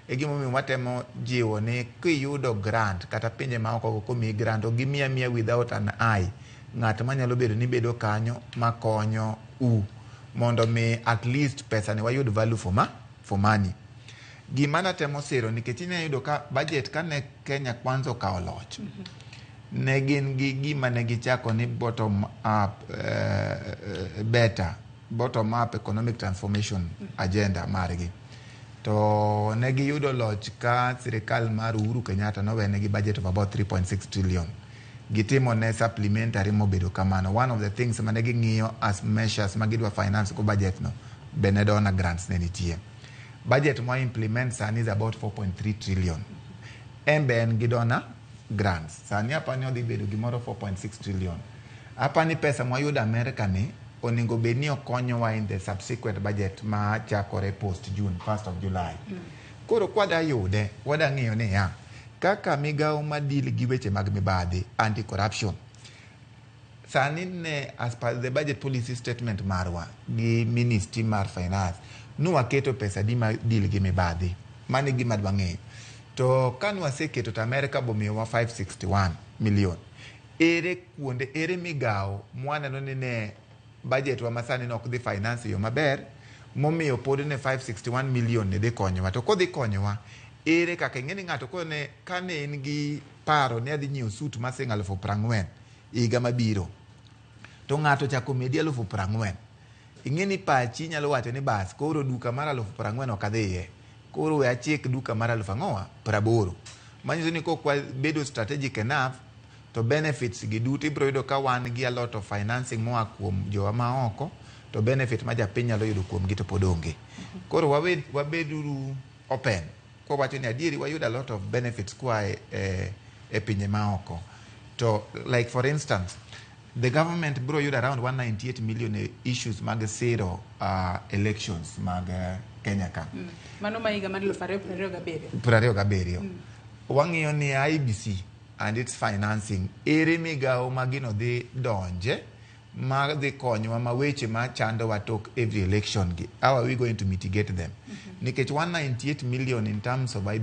E gimomiyo watemo jiwo ni kiyudo grant kata pinje maoko go komiyi grant, ok gimiyi amiya without an eye ng'at manyalo bedo ni bedo kanyo makonyo u mondo mi at least pesa ni wayud value for money. Gima natemo siro, nikech inya yudo ka budget kane Kenya Kwanza okawo loch, ne gin gi gima ne gichako ni bottom up better bottom up economic transformation agenda margi. To ne giyudo loch ka sirikal mar Uhuru Kenyatta nowenegi budget of about 3.6 trillion. Gitimo ne supplementary mobedo kamano. One of the things mane ging'iyo as measures ma gidwa finance go budget no be ne donor grants ne nitie. Budget mwa implement sani is about 4.3 trillion. En be en gi donor grants. Sani apani odhi bedo gimoro 4.6 trillion. Apani pesa mwayudo Amerika ni onego bed ni okonyowa in the subsequent budget ma chakore post June, 1st of July. Koro kwada yude, wada ng'iyo niya, kaka migawo ma deal gi weche mag mibadhi, anti corruption, sani ne as per the budget policy statement marwa gi Ministry mar Finance, nwaketo pesa di ma deal gi mibadhi. Mano e gima adwa ng'eyo. To ka nwaseketo to Amerika bomiyowa 561 million, ere kuonde, ere migawo mwaneno ni ne budget wa masani ne ok dhi finance e yo maber momiyo pod ne 561 million ne dhi konyowa? To kodhi konyowa, ere kaka ing'e ni ng'ato kone kane en gi paro ni adhi nyiewo suit ma siling 40,000 higa mabiro, to ng'ato chako medi 40,000, ing'e ni pachi nyalo wacho ni bas, koro duka mar 40,000 ok adhiye, koro we achik duka mar alufu ang'owa 80. Manyiso ni kok wabedo strategic enough, to benefits gi duto ibiro yudo ka wan gi a lot of financing moa kuom jowa maoko, to benefit ma japiny nyalo yudo kuom gi to pod onge. Koro wabeduru open kwawacho ni adieri wayudo a lot of benefits koa e pinje maoko. To like for instance, the government biro yudo around 198 million e issues mag siro elections mag Kenya ka. Mano ma higa mar 2027. 27. Wang'iyo ni IEBC and its financing, ere migawo ma gino dhi donje ma dhi konyowa ma weche ma chandowa tok every election gi, how are we going to mitigate them? Nikech 198 million in terms of IEBC